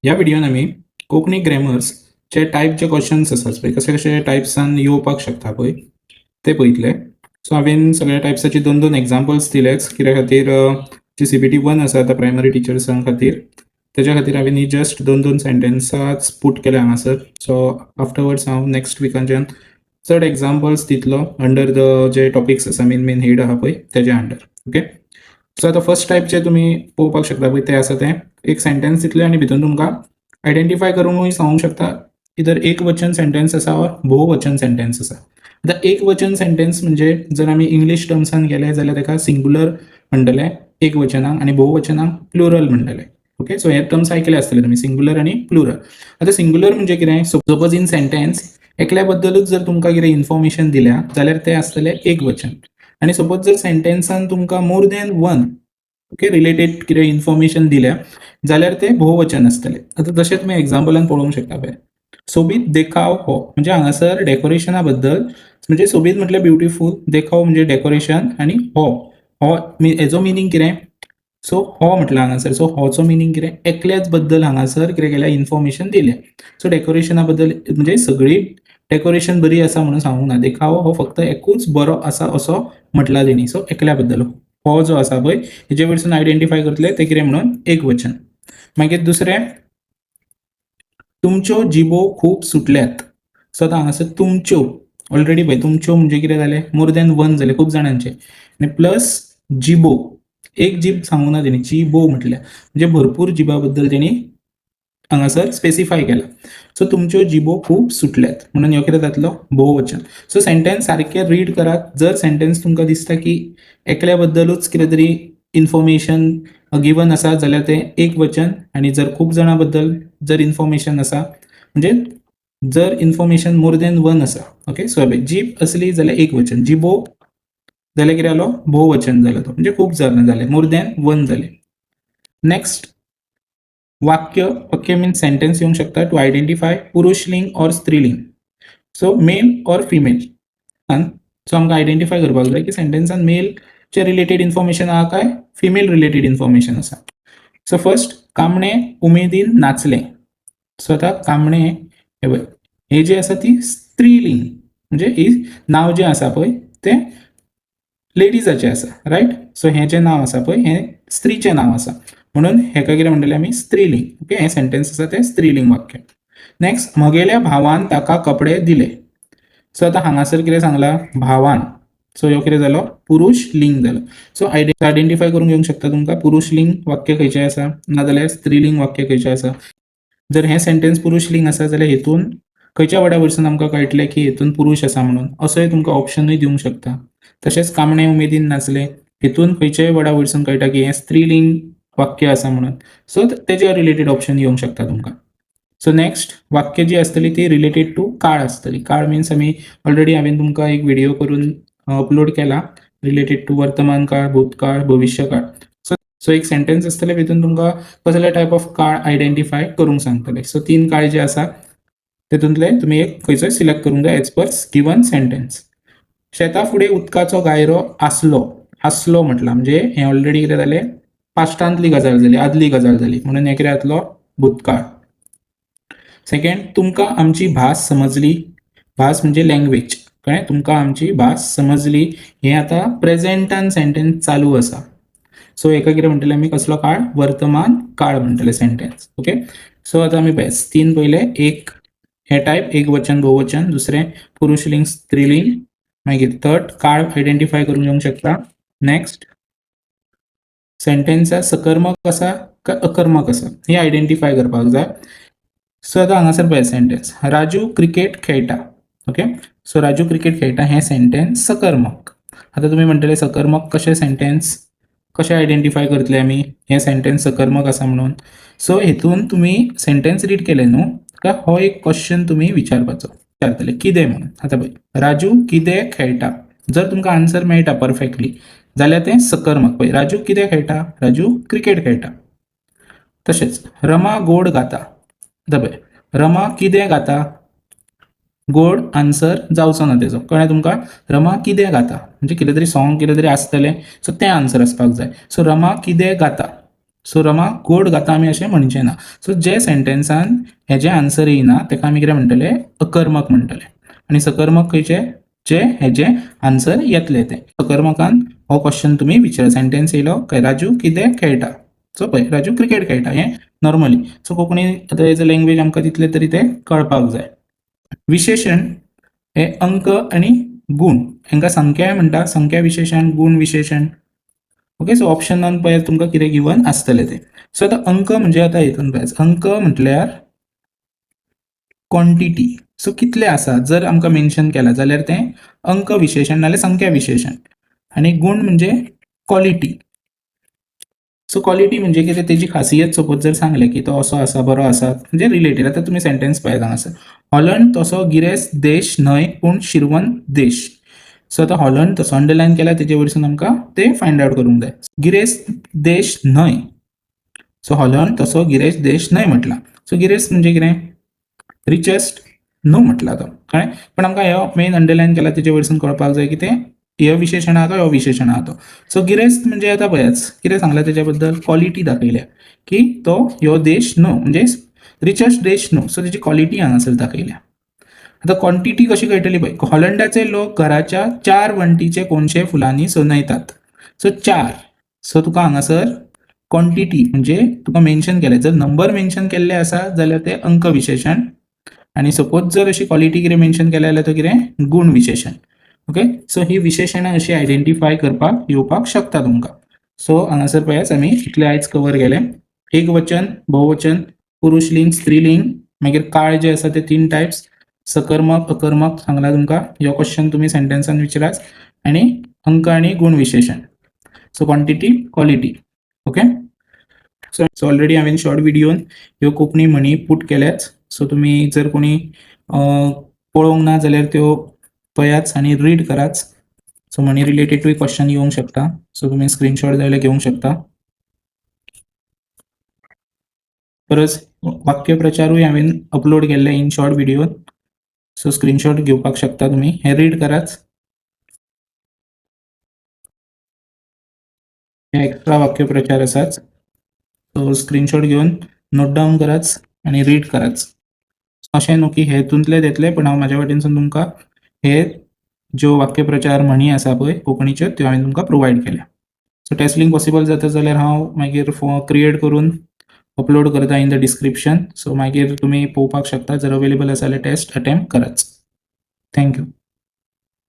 ह्या व्हिडियोन आमी कोंकणी ग्रॅमर्सचे टायपचे क्वेश्चन्स आसात पळय, कशे कशे टायप्सान येवपाक शकता पळय ते पळयतले. सो हांवें सगळ्या टायप्साची दोन दोन एग्जाम्पल्स दिल्याच कित्या खातीर, जी सीबीटी 1 आसा आतां प्रायमरी टिचर्सां खातीर, तेज्या खातीर हांवें ही जस्ट दोन दोन सेंटेन्साच पूट केल्या हांगासर. सो आफ्टरवर्ड्स हांव नॅक्स्ट विकाच्यान चड एग्जाम्पल्स दितलो अंडर the जे टॉपिक्स आसा, मेन मेन हेड आहा पळय तेज्या अंडर. ओके, सो आतां फर्स्ट टायपचे तुमी पळोवपाक शकता पळय, ते आसा ते एक सेंटेन्स दितले आनी भितून तुमकां आयडेंटिफाय करूंकूय सांगूंक शकता, इधर एक वचन सेंटेन्स आसा ऑर भोववचन सेंटेन्स आसा. आतां एक वचन सेंटेन्स म्हणजे जर आमी इंग्लीश टर्म्सान गेले जाल्यार ताका सिंगुलर म्हणटले एक वचनाक आनी भोववचनाक प्लुरल म्हणटले. ओके, सो हे टर्म्स आयकले आसतले तुमी, सिंगुलर आनी प्लुरल. आतां सिंगुलर म्हणजे कितें? सपोज इन सेंटेन्स एकल्या बद्दलूच जर तुमकां कितें इन्फॉर्मेशन दिल्या जाल्यार तें आसतलें एक वचन आनी सपोज जर सेंटेन्सान तुमकां more than one, okay, related कितें इन्फॉर्मेशन दिल्या जाल्यार तें भोववचन आसतलें. आतां तशें तुमी एग्जाम्पलान पळोवंक शकता पळय, सोबीत देखाव हो, म्हणजे हांगासर डेकोरेशना बद्दल, म्हणजे सोबीत म्हटल्यार ब्युटिफूल, देखाव म्हणजे डेकोरेशन आनी हो हो हेजो मिनींग कितें? सो हो म्हटल्यार हांगासर, सो होचो मिनींग कितें? एकल्याच बद्दल हांगासर कितें केल्या? इन्फॉर्मेशन दिल्या. सो डेकोरेशना बद्दल म्हणजे सगळी डेकोरेशन बरी आसा म्हणून सांगूंक ना, देखावो हो फक्त एकूच बरो आसा असो म्हटला तेणी. सो एकल्या बद्दल हो जो आसा पळय, हेजे वयरसून आयडेंटिफाय करतले ते कितें म्हणून? एक वचन. मागीर दुसरें, तुमच्यो जिबो खूब सुटल्यात. सो आतां हांगासर तुमच्यो, ऑलरेडी पळय, तुमच्यो म्हणजे कितें जालें? मोर दॅन वन जालें, खूब जाणांचे आनी प्लस जिबो, एक जीब सांगूंक ना तेणी, जिबो म्हटल्या म्हणजे भरपूर जिबा बद्दल तेणी हांगासर स्पेसिफाय केला. सो तुमच्यो जिबो खूब सुटल्यात म्हणून ह्यो कितें जातलो? भोववचन. सो सेंटेन्स सारकें रीड करात. जर सेंटेन्स तुमकां दिसता की एकल्या बद्दलूच कितें तरी इन्फॉर्मेशन गिवन आसा जाल्यार तें एक वचन आनी जर खूब जाणां बद्दल जर इन्फॉर्मेशन आसा, म्हणजे जर इन्फॉर्मेशन मोर दॅन वन आसा. ओके, सो पळय, जीब आसली जाल्यार एक वचन, जिबो जाल्यार कितें जालो? भोववचन जालो तो, म्हणजे खूब जाणां जाले, मोर दॅन वन जाले. नेक्स्ट वाक्य. वाक्य मीन्स सेंटेन्स येवंक शकता टू आयडेंटिफाय पुरुषलिंग ऑर स्त्रीलिंग, so male or female. So आमकां आयडेंटिफाय करपाक जाय की सेंटेन्सान मेलचे रिलेटेड इन्फॉर्मेशन आहा काय फिमेल रिलेटेड इन्फॉर्मेशन आसा. सो फर्स्ट, कामणे उमेदीन नाचलें. सो आतां कामणे, हे पळय, हे जे आसा ती स्त्रीलिंग, म्हणजे ही नांव जें आसा पळय तें लेडीजाचें आसा, रायट? सो हें जें नांव आसा पळय हें स्त्रीचें नांव आसा, म्हणून हेका कितें म्हणटले आमी? स्त्रीलिंग. ओके, हें सेंटेन्स आसा तें स्त्रीलिंग वाक्य. नेक्स्ट, म्हगेल्या भावान ताका कपडे दिले. सो आतां हांगासर कितें सांगलां? भावान. सो ह्यो कितें जालो? पुरुश लिंग जालो. सो आयडेंटिफाय करूंक येवंक शकता तुमकां पुरुश लिंग वाक्य खंयचें आसा नाजाल्यार स्त्रीलिंग वाक्य खंयचें आसा. जर हें सेंटेन्स पुरुश लिंग आसा जाल्यार हेतून खंयच्या वर्डा वयरसून आमकां कळटलें की हेतून पुरुश आसा म्हणून, असोय तुमकां ऑप्शनूय दिवंक शकता. तशेंच कामणे उमेदीन नाचले, हेतून खंयच्याय वर्डा वयरसून कळटा की हें स्त्रीलिंग वाक्य आसा म्हणून. सो तेज्या रिलेटेड ऑप्शन येवंक शकता तुमकां. सो नेक्स्ट वाक्य जी आसतली ती रिलेटेड टू काळ आसतली. काळ मिन्स आमी ऑलरेडी हांवें तुमकां एक व्हिडिओ करून अपलोड केला रिलेटेड टू वर्तमान काळ, भूतकाळ, भविश्य काळ. सो सो एक सेंटेन्स आसतलें, भितून तुमकां कसले टायप ऑफ काळ आयडेंटिफाय करूंक सांगतले. सो तीन काळ जे आसा तेतूंतले तुमी एक खंयचोय सिलेक्ट करूंक जाय एज पर गिवन सेंटेन्स. शेता फुडें उदकाचो गायरो आसलो. आसलो म्हटलां म्हणजे हें ऑलरेडी कितें जालें? पास्टांतली गजाल जाली, आदली गजाल जाली, म्हणून हें कितें जातलो? भूतकाळ. सेकंड, तुमकां आमची भास समजली. भास म्हणजे लँग्वेज, कळ्ळें? तुमकां आमची भास समजली, हें आतां प्रेजेंटान सेंटेन्स चालू आसा. सो हेका कितें म्हणटले आमी? कसलो काळ? वर्तमान काळ म्हणटले सेंटेन्स. ओके, सो आतां आमी पळय तीन पयले, एक हे टायप एक वचन भोववचन, दुसरें पुरुशलिंग स्त्रीलिंग, मागीर थर्ड काळ आयडेंटिफाय करूंक येवंक शकता. नेक्स्ट, सेंटेन्सा सकर्मक आसा काय अकर्मक आसा हें आयडेंटिफाय करपाक जाय. सो आतां हांगासर पळय सेंटेन्स, राजू क्रिकेट खेळटा. ओके, सो राजू क्रिकेट खेळटा हें सेंटेन्स सकर्मक. आतां तुमी म्हणटले, सकर्मक कशें सेंटेन्स, कशें आयडेंटिफाय करतले आमी हें सेंटेन्स सकर्मक आसा म्हणून? सो हेतून तुमी सेंटेन्स रीड केलें न्हू, काय हो एक क्वेश्चन तुमी विचारपाचो, विचारतले कितें म्हणून. आतां पळय, राजू कितें खेळटा, जर तुमकां आन्सर मेळटा परफेक्टली जाल्यार तें सकर्मक. पळय, राजू कितें खेळटा? राजू क्रिकेट खेळटा. तशेंच रमा गोड गाता. आतां पळय, रमा कितें गाता, गोड आन्सर जावचो ना तेजो, कळ्ळें तुमकां? रमा कितें गाता म्हणजे कितें तरी सॉंग कितें तरी आसतलें, सो तें आन्सर आसपाक जाय. सो रमा कितें गाता, सो रमा गोड गाता आमी अशें म्हणचें ना. सो जे सेंटेन्सान हेजें आन्सर येयना तेका आमी कितें म्हणटले, अकर्मक म्हणटले. आनी सकर्मक खंयचे, जे हेजें आन्सर येतलें तें. सकर्मकान हो क्वेश्चन तुमी विचार, सेंटेन्स येयलो काय राजू कितें खेळटा, सो पळय राजू क्रिकेट खेळटा, हें नॉर्मली. सो कोंकणी आतां एज अ लँग्वेज आमकां तितलें तरी तें कळपाक जाय. विशेशण हे अंक आनी गुण हांकां संख्याय म्हणटा, संख्या विशेशण, गुण विशेशण. ओके, सो ऑप्शनान पळय तुमकां कितें गिवन आसतलें तें. सो आतां अंक म्हणजे आतां हितून पळय, अंक म्हटल्यार क्वॉन्टिटी. सो कितले आसा जर आमकां मेन्शन केलां जाल्यार तें अंक विशेशण नाल्यार संख्या विशेशण. आनी गुण म्हणजे क्वॉलिटी. सो क्वॉलिटी म्हणजे कितें, तेजी खासियत सपोज जर सांगलें की तो असो आसा, बरो आसा, म्हणजे रिलेटेड. आतां तुमी सेंटेन्स पळयात हांगासर, हॉलंड तसो गिरेस्त देश न्हय पूण शिरवंत देश. सो आतां हॉलंड तसो अंडरलायन केला तेजे वयरसून आमकां तें फायंड आवट करूंक जाय. गिरेस्त देश न्हय, सो हॉलंड तसो गिरेस्त देश न्हय म्हटलां. सो गिरेस्त म्हणजे कितें, रिचेस्ट न्हू म्हटला तो, कळ्ळें. पण आमकां हो मेन अंडरलायन केला तेजे वयरसून कळपाक जाय की तें हे विशेशण आहा तो विशेशण आहा तो. सो गिरेस्त म्हणजे आतां पळयात कितें सांगलां तेच्या बद्दल, क्वॉलिटी दाखयल्या की तो ह्यो देश न्हू, म्हणजे रिचेस्ट देश न्हू. सो तेजी क्वॉलिटी हांगासर दाखयल्या. आतां क्वॉन्टिटी कशी कळटली पळय, हॉलंडाचे लोक घराच्या 4 वण्टीचे कोनशे फुलांनी सजयतात. सो 4, सो तुका हांगासर क्वॉन्टिटी म्हणजे तुका मेन्शन केलें, जर नंबर मेन्शन केल्ले आसा जाल्यार ते अंक विशेशण, आनी सपोज जर अशी क्वॉलिटी कितें मेन्शन केल्या जाल्यार तो कितें गुण विशेशण. ओके, सो ही विशेशणां अशी आयडेंटिफाय करपाक येवपाक शकता तुमकां. सो हांगासर पळयात आमी इतलें आयज कवर केलें, एक वचन, बहुवचन, पुरुशलिंग, स्त्रीलिंग, मागीर काळ जे आसा ते 3 टायप्स, सकर्मक, अकर्मक सांगला तुमकां. ह्यो क्वेश्चन तुमी सेंटेन्सान विचारात, आनी अंक आनी गुण विशेशण. So quantity, quality. Okay, so already हांवें शॉर्ट व्हिडियोन ह्यो कोंकणी म्हणी पूट केल्यात. सो तुमी जर कोणी पळोवंक ना जाल्यार त्यो पळयात आनी रीड करात. सो म्हणी रिलेटेडूय क्वेश्चन येवंक शकता. सो तुमी स्क्रीनशॉट जाय जाल्यार घेवंक शकता. परत वाक्यप्रचारूय हांवें अपलोड केल्ले इन शॉर्ट व्हिडियोन. सो स्क्रीनशॉट घेवपाक शकता तुमी, हें रीड करात. हे एक्स्ट्रा वाक्यप्रचार आसात. सो स्क्रीनशॉट घेवन नोट डावन करात आनी रीड करात. अशें न्हू की हेतूंतले येतले, पण हांव म्हाज्या वाटेनसून तुमकां हे ज्यो वाक्यप्रचार म्हणी आसा पळय कोंकणीच्यो त्यो हांवें तुमकां प्रोवायड केल्या. सो टेस्ट लिंक पॉसिबल जाता जाल्यार हांव मागीर क्रिएट करून अपलोड करता इन the description. सो मागीर तुमी पळोवपाक शकता, जर अवेलेबल आसा जाल्यार टेस्ट अटेम्प्ट करात. Thank you.